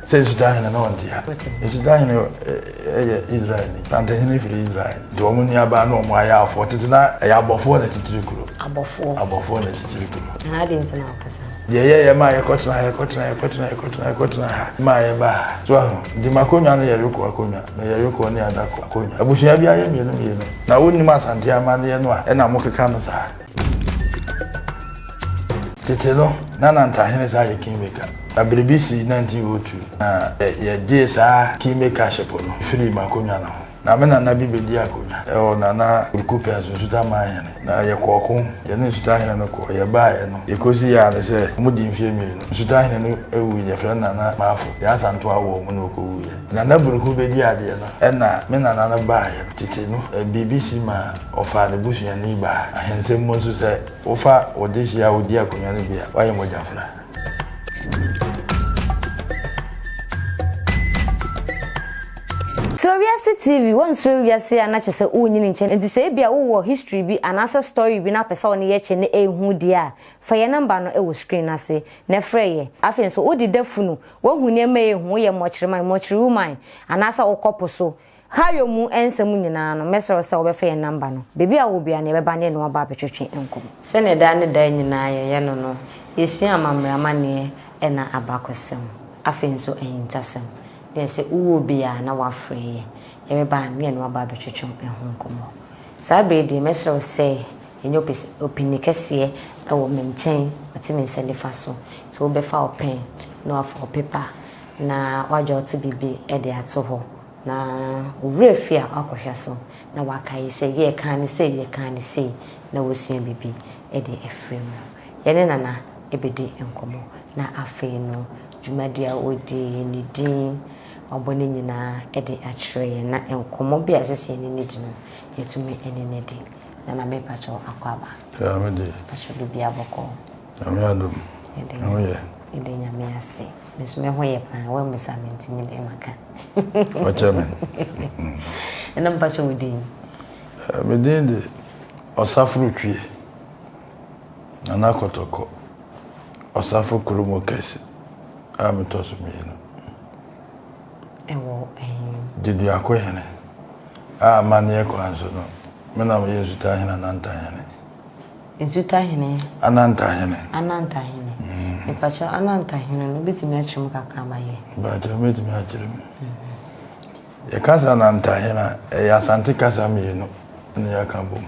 Sɛ Nsutahene na ɔnte ha. Nsutahene yɛ Israelni. Santehene firi Israel. Nti wɔn nuabaa ne wɔn ayaafoɔ tete na ɛyɛ abɔfoɔ na ɛkyekyere kuro. Abɔfoɔ. Abɔfoɔ na ɛkyekyere kuro. Na adɛn nti na wɔkasa? Deɛ yɛyɛ maa yɛkɔtena ha, yɛkɔtena, yɛkɔtena, yɛkɔtena, yɛkɔtena ha maa yɛbaa ha. So ahu? Nti m'akonnwa no yɛ Yoko akonnwa, meyɛ Yoko ne Adako akonnwa. Abusua biara yɛ mmienu mmienu. Na wonnim Asante amanneɛ no a, ɛna mokeka no saa. Tete no, na Nantahene saa yɛ kingmaker. Na biribi sii 1902, na yɛgyee saa kingmakership no firii m'akonnwa no ho. Na me nana bi bɛdii akonnwa wɔ Nana Kweku Pɛnso Nsutaman hene. Na yɛkɔɔ ko, yɛne Nsutahene no kɔɔ. Yɛbaeɛ no, yɛkɔsii ara ne sɛ wɔdii mfeɛ mmienu. Nsutahene no wui, yɛfrɛ no Nana Maafo. Yɛn Asantewa wɔ mu na ɔkɔwuiɛ. Nana Buruku bɛdii adeɛ no, ɛna me nana no baeɛ no, tete no, biribi si maa ɔfaa ne busuani baa. Ahensɛm mu nso, sɛ wofa wo dehyeɛ a wodi akonnwa no bi a, woayɛ mogyafra. Suro Wiase TV, Woansuro wiase a na kyerɛ sɛ wonyini nkyɛ nti sɛ ebia wowɔ history bi anaasɛ story bi na wopɛ sɛ wo ne yɛ kyɛ na ɛhu deɛ a, fa yɛn number no wɔ screen no ase na frɛ yɛ. Afei nso wode da funu, woahu nneɛma a ɛhu, woyɛ mmɔkyere man, mmɔkyere woman anaasɛ wokɔ po so, Hayo mu nsɛm nyinaa no, mɛsrɛ wo sɛ wobɛfa yɛn namba no. Baabi a wowɔ biara no, yɛbɛba ne yɛne wo aba abɛtwetwe nkɔmmɔ. Sɛdeɛ daa ne daa nyinaa yɛyɛ no no, yɛsua amammerɛ amanneɛ ɛna abakɔsɛm, afei nso ahintasɛm. Na sɛ wowɔ bi a na woafrɛ yɛn, yɛbɛba ne yɛne wo aba abɛtwetwe ho nkɔmmɔ. Saa berɛ yi deɛ, mɛsrɛ wo sɛ yɛnyɛ ɔpanin kɛseɛ wɔ me nkyɛn, ɔte me nsa nifa so. Nti wobɛfa wo pɛn na woafa wo pepa na woadwɔto biribi de ato hɔ. Na wo werɛ fi a, woakɔhwɛ so na woakae sɛ yɛkaa no sei, yɛkaa no sei, na woasua biribi de afiri mu. Yɛne Nana bɛdi nkɔmmɔ, na afei no dwumadi a ɔdi, ne din, wabɔ ne nyinaa de akyerɛ yɛn, na nkɔmmɔ bi a ɛsɛ sɛ yɛne no di no, yɛatumi ne no adi. Nana mepakyɛw akɔ aba? Yaa me deɛ. Pakyɛw biribiara bɔkɔɔ? Nyame adom, me ho yɛ. Yɛda Nyame ase. Me nso me ho yɛ paa, woammisa me nti me deɛ maka. Fakyɛ me. Ɛna mpakyɛ wo din? Me din de Ɔsaforo Twie, Nana Kɔtɔkɔ, Ɔsafo Kuromu Kɛse a metɔ so mmienu. Ɛwɔ ɛhe? Gyeduako Hene a amanneɛ kwan so no, me na meyɛ Nsutahene Anantahene. Nsutahene. Anantahene. Anantahene. Mepakyɛw Anantahene no wobɛtumi akyerɛ mu kakra ma yɛn? Mepakyɛw mɛtumi akyerɛ mu. Yɛka sɛ Anantahene a, ɛyɛ Asante kasa mmienu na yɛaka bom.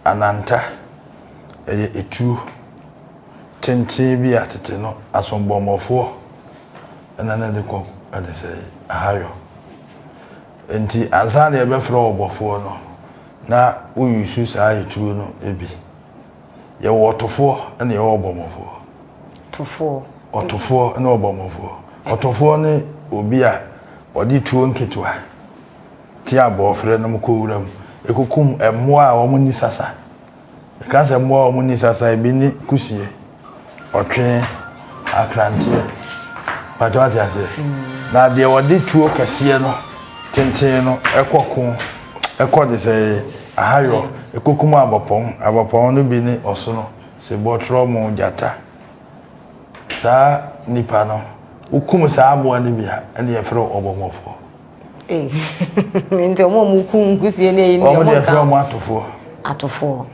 Ananta, ɛyɛ etuo tenten bi a tete no asombɔmmɔfoɔ na na ɛde kɔ ɛde sɛ ahayɔ. Nti ansa na yɛbɛfrɛ ɔbɔfoɔ no, na wo use saa eturo no bi. Yɛwɔ ɔtofoɔ ɛna yɛwɔ ɔbɔmmɔfoɔ. Tofoɔ. Ɔtofoɔ ne ɔbɔmmɔfoɔ. Ɔtofoɔ ne obi a ɔde tuo nketewa te abɔɔfrɛ nom kɔ wura mu ɛkɔkum mmoa a wɔn nni sasa. Yɛka sɛ mmoa a wɔn nni sasa ebi ne kusie, ɔtwe, akranteɛ. Mpakyɛ wate aseɛ? Na deɛ wɔde tuo kɛseɛ no tenten no ɛkɔ ko ɛkɔ de sɛ ahayɔ ɛkɔkum abɔpɔn. Abɔpɔn no bi ne ɔsono, sebɔ, trɔmo, gyata. Saa nipa no, wokum saa aboa no bi a, ɛne yɛfrɛ wo ɔbɔmmɔfoɔ. Nti wɔn a wɔkum nkusie ne ayi no deɛ wɔn deɛ yɛfrɛ wɔn atofoɔ. Atofoɔ.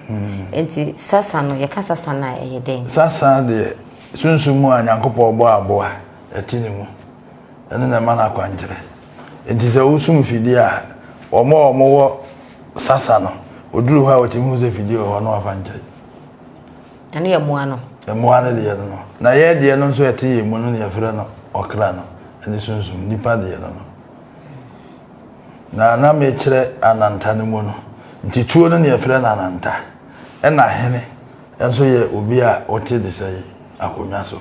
Nti sasa no yɛka sasa no a ɛyɛ dɛn? Sasa deɛ sunsum mu a Nyankopɔn bɔ aboa ɛte ne mu. Ɛno na ɛma no akwankyerɛ. Nti sɛ wosum fidie a, wɔn a wɔwɔ sasa no, wɔduru hɔ a wɔtumi hu sɛ fidie wɔ hɔ na wɔafa nkyɛn. Ɛno yɛ mmoa no. Mmoa no deɛ no no. Na yɛn deɛ no nso ɛte yɛn mu no na yɛfrɛ no ɔkra no, ɛne sunsum, nipa deɛ no no. Na na mekyerɛ ananta no mu no, nti tuo no na yɛfrɛ no ananta. Ɛna hene nso yɛ obi a ɔte de sɛ akonnwa so.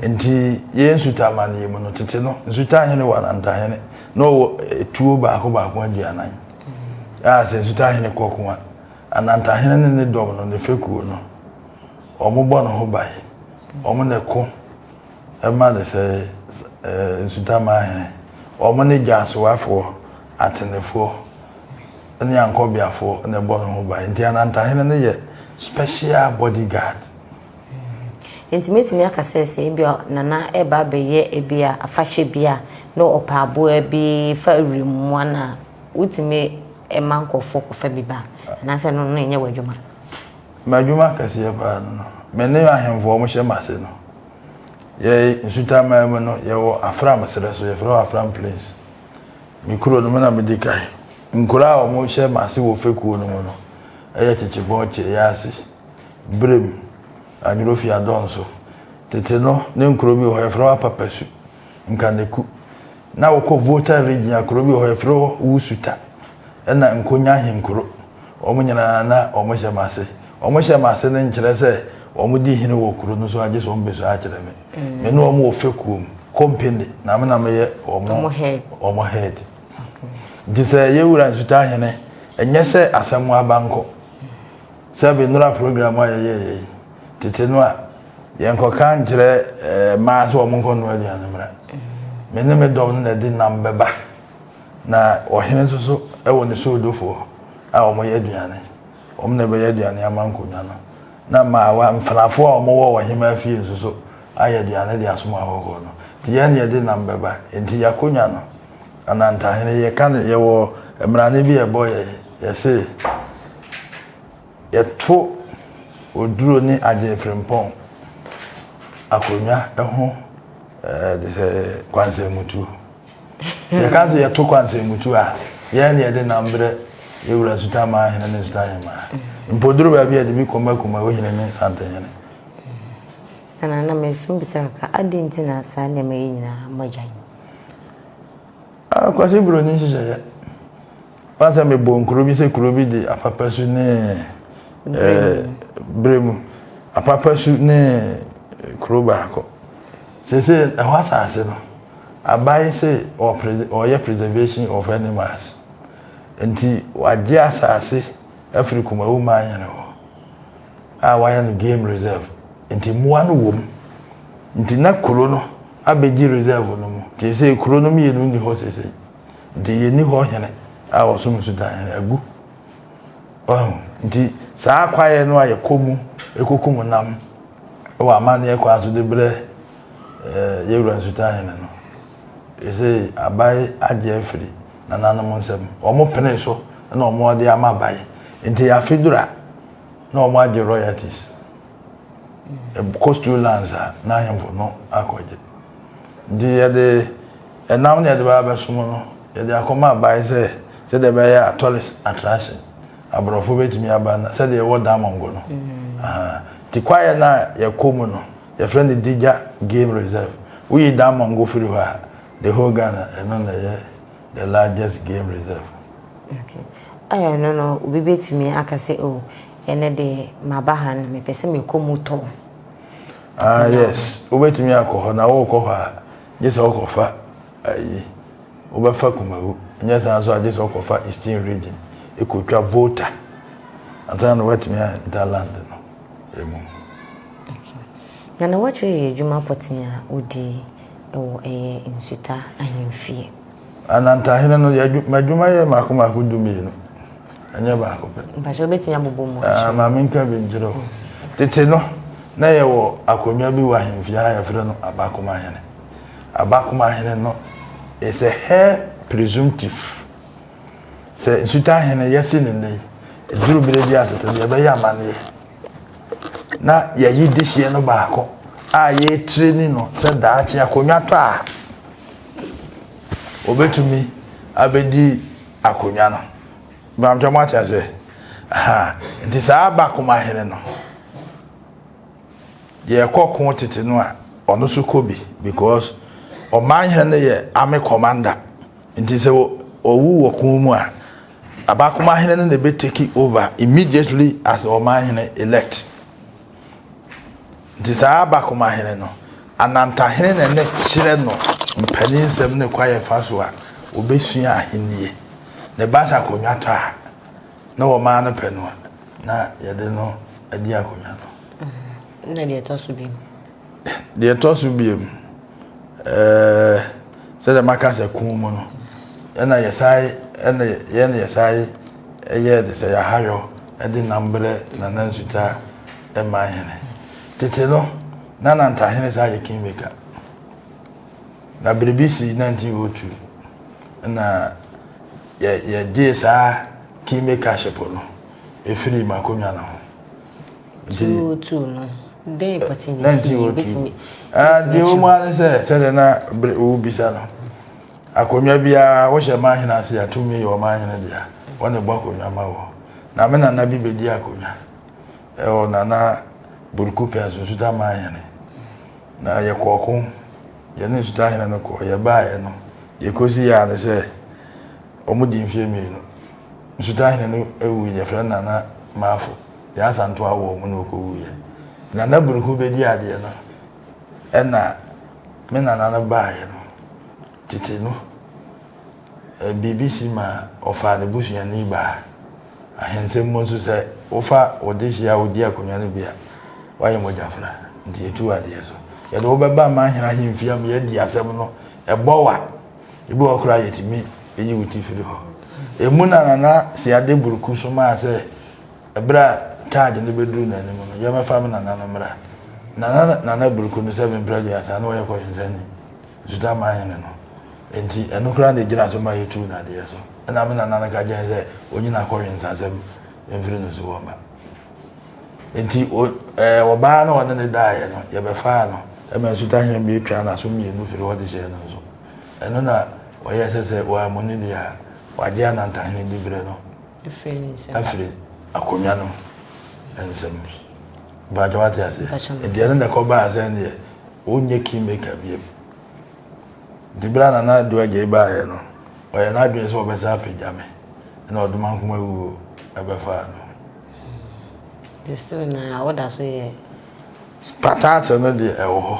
Nti yɛn nsuta amanneɛ mu no, tete no, nsuta hene wɔ ananta hene, na ɔwɔ tuo baako baako aduanan. A sɛ nsuta hene kɔko a, Anantahene ne ne dɔm no, ne fekuo no, wɔbɔ ne ho ban. Wɔn na ɛko ma de sɛ Nsutamaa hene. Wɔn ne Gyasoafoɔ, Atenefoɔ ne Ankɔbeafoɔ na ɛbɔ ne ho ban. Nti Anantahene no yɛ special body guard. Nti mɛtumi aka sɛ sɛ ebia Nana reba abɛyɛ ebia afahyɛ bi a na ɔpɛ aboa bi fa wuram mmoa no a, wotumi ma nkurɔfoɔ kɔfa bi ba anaasɛ ɛno no ɛnyɛ w'adwuma? M'adwuma kɛseɛ paa no no, me ne ahemfo a wɔhyɛ m'ase no, yɛ Nsutaman mu no, yɛwɔ Afram serɛ so, yɛfrɛ hɔ Afram Plains. Me kuro no, me na medi kan. Nkuro a wɔhyɛ m'ase wɔ fekuo no mu no, ɛyɛ Kyekyebɔn, Kyerease, Berem, Anwurofi Adɔnso. Tete no, ne nkuro bi wɔ hɔ, yɛfrɛ hɔ Apapasu, Nkaneku. Na wokɔ Volta Region a, kuro bi wɔ hɔ, yɛfrɛ hɔ Wusuta, ɛna Nkonya Ahenkuro. Wɔn nyinaa na wɔhyɛ m'ase. Wɔhyɛ m'ase no nkyerɛ sɛ wɔdi hene wɔ kuro no so a gye sɛ wɔbɛsua akyerɛ me. Me ne wɔn wɔ fekuo mu, company, na me na meyɛ wɔn wɔn head. Nti sɛ yɛwura Nsuta hene, ɛnyɛ sɛ asɛm aba nkɔ. Sɛbe nnora program a yɛyɛeɛ yi, tete no a, yɛnkɔka nkyerɛ eh, mmaa sɛ wɔn nkɔnoa aduane mmra. Me ne me dɔm no na ɛde nam bɛba. Na ɔhene nso so wɔ ne soodofoɔ a wɔyɛ aduane. Wɔn na ɛbɛyɛ aduane ama nkonnwa no. Na mmaawa, mfenafoɔ a wɔwɔ ɔhemaa fie nso so ayɛ aduane de asom ahɔhoɔ no. Nti yɛn na yɛde nam bɛba. Nti yɛakonnwa no, Anantahene, yɛka no, yɛwɔ mmrane bi a ɛbɔ yɛn. Yɛse yɛto Oduro ne Agyee Frimpong akonnwa ho de sɛ kwansɛnmutuo. Sɛ yɛka sɛ yɛto kwansɛnmutuo a, yɛn na yɛde nam brɛ yɛn wura Nsutamaa hene ne Nsutahemaa. Mpo duru baabi a yɛde bi kɔma Kumawu hene ne Santehene. Nana, na mesum bisa kakra, adɛn nti na saa nneɛma yi nyinaa moagyae? Ah, Kwasi Buroni nhyehyɛeɛ. Woahu sɛ mebɔɔ nkuro bi sɛ kuro bi de apapasu ne eh, berɛ mu. Apapasu ne kuro baako. Seesei ɛhɔ asase no, aban se ɔyɛ preservation of animals. Nti wagye asase afiri Kumawu man hene hɔ a wayɛ no game reserve. Nti mmoa no wɔ mu. Nti na kuro no abɛgye reserve no mu. Nti seesei kuro no mmienu nni hɔ seesei. Nti yɛnni hɔ hene a ɔsom nsutan hene agu. Wahu? Nti saa kwaeɛ no a yɛkɔ mu ɛkɔkum nam wɔ amanneɛ kwan so de brɛ eh, yɛwura nsutan hene no, ɛsɛ abae agye afiri nananom nsam. Wɔn pene so na wɔn de ama abae. Nti afe duru a na wɔn agye royalties. Coastal lands a na ahemfo no akɔgye. Nti yɛde ɛnam na yɛde bɛba abɛsom no, yɛde akɔma abae sɛ sɛdeɛ ɛbɛyɛ a tourist attraction, aborɔfo bɛtumi aba na sɛdeɛ ɛwɔ Damongo no. Nti kwaeɛ no a yɛkɔ mu no, yɛfrɛ no Digya Game Reserve. Woyi Damongo firi hɔ a, the whole Ghana, ɛno na ɛyɛ the largest game reserve. Okay. Ɛno no, obi bɛtumi aka sɛ, oh, ɛnɛ deɛ maba ha no, mepɛ sɛ mekɔ mu tɔ. Ah yes, wobɛtumi akɔ hɔ na wokɔ hɔ a gye sɛ wokɔfa ayi, wobɛfa Kumawu, nyɛ saa nso a gye sɛ wokɔfa Eastern Region ɛkɔtwa Volta ansa na woatumi a enter land no ɛmu. Okay. Na na woakyerɛ yɛ adwuma pɔtee a wodi wɔ ɛyɛ Nsuta ahemfie. Anantahene no, m'adwuma yɛ mmaako mmaako 12, ɛnyɛ baako pɛ. Mpakyɛ wobɛtumi abobɔ mu akyerɛ? Ah, ma menka bi nkyerɛ wo. Tete no, na yɛwɔ akonnwa bi wɔ ahemfie ha yɛfrɛ no Abakomahene. Abakomahene no is a heir presumptive. Sɛ Nsutahene yɛsi ne nnɛ yi, ɛduru berɛ bi a tete no yɛbɛyɛ amanneɛ na yɛyi dehyeɛ no baako a yɛretireni no sɛ daakye akonnwa tɔ a Obetumi abedi akonnwa no. Bamkyɛ mo ate ase? Aha. Nti saa Abakomahene no, yɛkɔ ko tete no a, ɔno nso kɔ bi because ɔmanhene no yɛ army commander. Nti sɛ ɔwu wɔ ko mu a, Abakomahene no na ebe take over immediately as ɔmanhene elect. Nti saa Abakomahene no, Anantahene na na ɛkyerɛ no mpaninsɛm ne kwan a ɛfa so a wɔbɛsua ahennie. Ne ba sɛ akonnwa tɔ a, na wɔmaa no pɛ no a, na yɛde no adi akonnwa no. Na deɛ ɛtɔ so biom? Deɛ ɛtɔ so biom, ɛɛ sɛdeɛ maka sɛ kun mu no, ɛna yɛsan ɛna yɛn na yɛsan yɛɛ de sɛ yɛahayɔ de nam brɛ Nana Nsuta man hene. Tete no. Na Nantahene saa yɛ kingmaker. Na biribi sii 1902 na yɛ yɛgyee saa kingmakership no ɛfirii m'akonnwa no ho. Nti 202 no dɛn pɔtee na ɛsii? 1902. Wobɛtumi Ah, deɛ ɛwɔ mu akyerɛ. ara ne sɛ sɛdeɛ na bere wobisa no akonnwa biara wohyɛ manhene ase a tumi yɛ ɔmanhene dea wɔne bɔ akonnwa ma wɔ na me nana bi bɛdi akonnwa ɛwɔ nana Buruku pɛn so Nsuta manhene na yɛkɔɔ ko yɛne Nsuta hene no kɔɔ yɛbaeɛ no yɛkɔsi yɛ a ne sɛ wɔn di mfeɛ mmienu Nsuta hene no wu yɛfrɛ no nana Maafo yɛn Asantewa wɔ wɔn na ɔkɔwuiɛ nana Buruku bɛdi adeɛ no ɛna me nana no baeɛ no tete no biribi si ma ɔfaa ne busuani baa. Ahensɛm mu nso sɛ wofa wo dehyeɛ a wodi akonnwa no bi a, woayɛ mogyafra, nti yɛtu wo adeɛ so. Yɛde wo bɛba Manhene ahemfie ama yɛadi asɛm no, ɛbɔ wo a, ebi wɔ hɔ koraa a yɛtumi yi wo ti firi hɔ. Emu na Nana Seade Buruku somaa sɛ ɛberɛ a charge no bɛduru n'anim no, yɛmmɛfa me nana no mmra. Nana Nana Buruku no sɛ mempere aduasa na ɔyɛ kɔhwensani, Nsuta Manhene no. Enti ɛno koraa na ɛgyina so ma yɛtuu no adeɛ so. Ɛna me nana no ka kyerɛ no sɛ ɔnyi n'akɔwensasɛm mfiri no so wɔ mma. Enti o, ɛɛ, ɔbaa no a ɔne no daeɛ no, yɛbɛfaa no ma nsutahene bɛtwaa n'aso mmienu firi hɔ de hyɛɛ no nso. Ɛno na ɔyɛɛ sɛ sɛ wammu no deɛ a, wagye Anantahene diberɛ no afiri akonnwa no nsam. Mpakyɛ wate aseɛ? Enti ɛno na ɛkɔbaa sɛ ɛndeɛ ɔnyɛ kingmaker biom. Nti berɛ a Nana Adu Agyei baeɛ no, ɔyɛɛ n'adwene sɛ ɔbɛsan apagya me, ɛna Ɔdomankoma wuo bɛfaa no. Nti still na woda so yɛ? Pataate no deɛ ɛwɔ hɔ,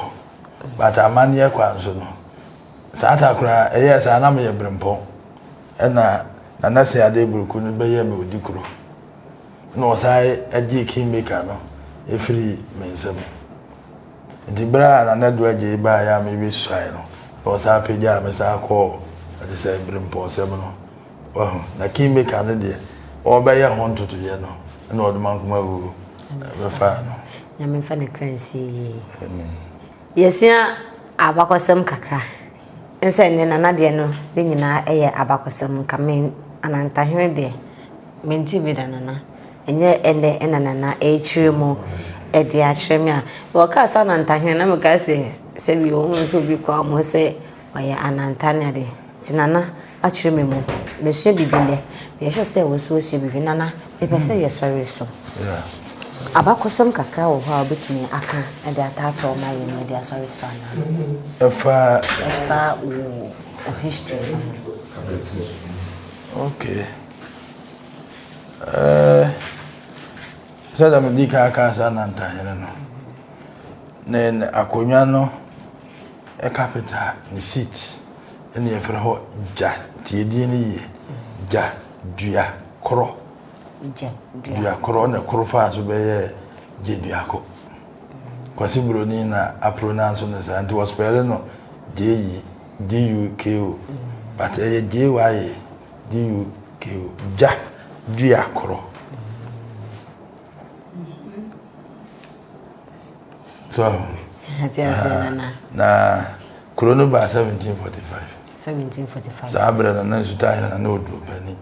but amanneɛ kwan so no, saa ta koraa ɛyɛɛ saa na meyɛ berempɔn, ɛna Nana Seade Buruku no bɛyɛɛ me odikuro, ɛna ɔsan gyee Kingmaker no firii me nsam. Enti bere a Nana Adu Agyei baeɛ a mebesuae no, na ɔsan pagyaa me san kɔɔ ɛte sɛ berempɔnsɛm no. Wahu? Na Kingmaker no deɛ, ɔrebɛyɛ ho ntotoeɛ no, ɛna ɔde Mankoma Awuo bɛfaa no. Nyame mfa ne kra nsie yie. Amen. Yɛsua abakɔsɛm kakra. Nsɛ nnɛ Nana deɛ no ne nyinaa yɛ abakɔsɛm nka me Anantahene deɛ mente bi da Nana. Ɛnyɛ ɛnnɛ na Nana rekyerɛ mu de akyerɛ me a, wɔkaa sɛ Anantahene na mekaa sɛ sɛbi wɔn nso obi kɔ a wɔn sɛ ɔyɛ Ananta ne ade. Nti Nana akyerɛ me mu. Mesua biribi nnɛ. Meyɛ sure sɛ wo nso woasua biribi. Nana, mepɛ sɛ yɛsɔre so. Abakɔsɛm kakra wɔ hɔ a wobɛtumi aka de ataatoɔ ma yɛn na yɛde asɔre so anaa? Ɛfa. Ɛfa wo history ho. Okay. Ɛɛ, sɛdeɛ medi kan kaa sɛ Anantahene no, ne akonnwa no capital, ne seat, ɛna yɛfrɛ hɔ Gya. Tie din no yie. Gya Dua Korɔ. Gya Dua. Dua Korɔ na koro faa so bɛyɛɛ Gye Duako. Kwasi Buroni na apronounce no saa nti wɔspɛle no J D U K O but ɛyɛ J Y A. DUKO, gya dua korɔ. So, na kuro no baa 1745. 1745. Saa berɛ no na Nsutahene na na ɔduru panin.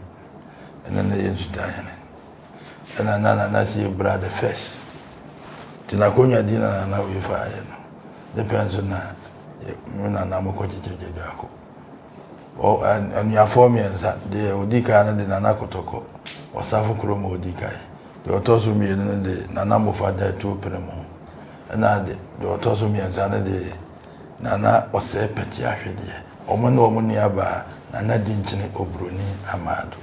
Ɛna na ɛyɛ Nsutahene. Ɛna na Nana Sie Bra the first. Nti n'akonnwa din na Nana wei faeɛ no. Ne pɛ nso na me nana mo kɔkyekyere Gyaduako. Anuafoɔ mmiɛnsa, deɛ ɔdi kan no de Nana Kotoko, Ɔsafo kurom a ɔdi kan. Deɛ ɔtɔ so mmienu no de Nana Mofa Datuo Premo, ɛna deɛ ɔtɔ so mmiɛnsa no de Nana Ɔsɛe Pɛte Ahwedeɛ. Wɔn ne wɔn nuabaa Nana Dinkyene Oburoni Amado.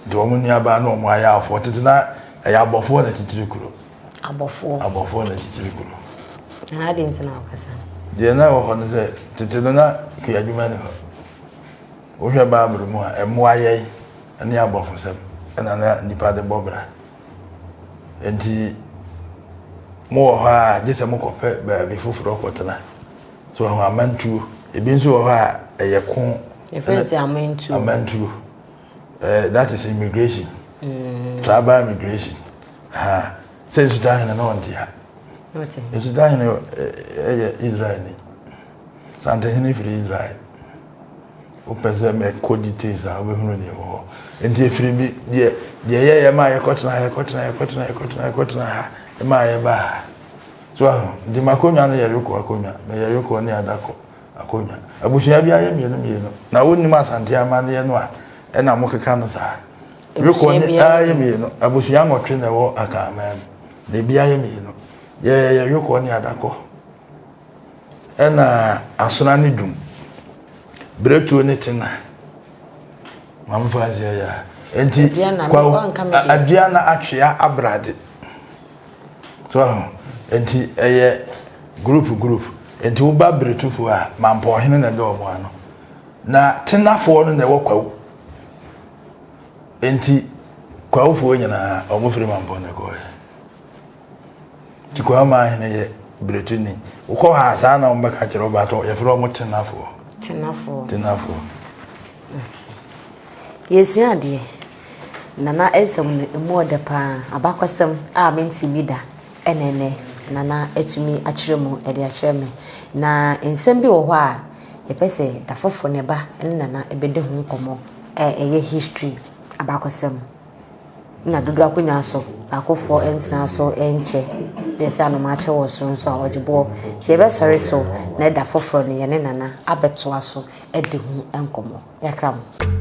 Nti wɔn nuabaa ne wɔn ayaafoɔ tete na ɛyɛ abɔfoɔ na kyikyiri kuro. Abɔfoɔ. Abɔfoɔ na kyikyiri kuro. Na adi nti na ɔkasa. Deɛ na ɛwɔ hɔ no sɛ tete no na kuadwuma ni hɔ. Wohwɛ Bible mu a mmoa yɛn ne abɔfosɛm ɛna na nipa de bɔ bra. Nti mo wɔ hɔ a gye sɛ mokɔpɛ baabi foforɔ kɔtena. So ɛho amantuo. Ebi nso wɔ hɔ a ɛyɛ ko. Yɛfrɛ no sɛ amantuo. Amantuo. Eh, that is immigration. Mm. Tribal immigration. Ha. Sɛ nsuta hene na ɔnte ha. Esutahene yɛ Israelni. Santehene firi Israel. Wopɛ sɛ mɛkɔ details a wobɛhunu deɛ ɛwɔ hɔ. Nti ɛfiri bi deɛ deɛ yɛyɛ maa yɛkɔtena ha yɛkɔtena yɛkɔtena yɛkɔtena yɛkɔtena ha maa yɛbaa ha. So aho nti m'akonnwa no yɛ Yoko akonnwa meyɛ Yoko ne Adakɔ akonnwa. Abusua biara yɛ mmienu mmienu na wonnim Asante amanneɛ no a ɛna mokeka no saa. Yoko ne yɛ mmienu abusua nwɔtwe na ɛwɔ Akanman mu na ebiara yɛ mmienu. Yɛyɛ Yoko ne Adakɔ. Ɛna asona ne dwom. Berɛtuo ne tena. Maame fa nseɛ yɛ a. Nti kwawu aduana atwea abrade. So ahu. Nti ɛyɛ group group. Nti woba beretufoɔ a mampɔhene na ɛda wɔn ano. Na tenafoɔ no na ɛwɔ kwawu. Nti kwawufoɔ nyinaa wɔn firi mampɔn na ɛkɔɛ. Nti Kwame Ahene yɛ Bretuni. Wokɔ hɔ a saa na wɔbɛka kyerɛ wo but yɛfrɛ wɔn Tenafoɔ. Tenafoɔ. Tenafoɔ. Yɛsua adeɛ. Nana nsɛm no emu ɔdɛ paa. Abakɔsɛm a mente bi da ɛna ɛnɛ Nana atumi akyerɛ mu de akyerɛ me. Na nsɛm bi wɔ hɔ a yɛpɛ sɛ da foforɔ ne ba ne Nana bɛdi ho nkɔmmɔ a ɛyɛ history abakɔsɛm. na dodoɔ akonnwa so, baakofoɔ ntena so nkyɛ, na ɛsɛ anomaa kyɛ wɔ soro nso a ɔgye boɔ. Nti yɛbɛsɔre so na da foforɔ no yɛne Nana abɛtoa so adi ho nkɔmmɔ. Yɛakra mo.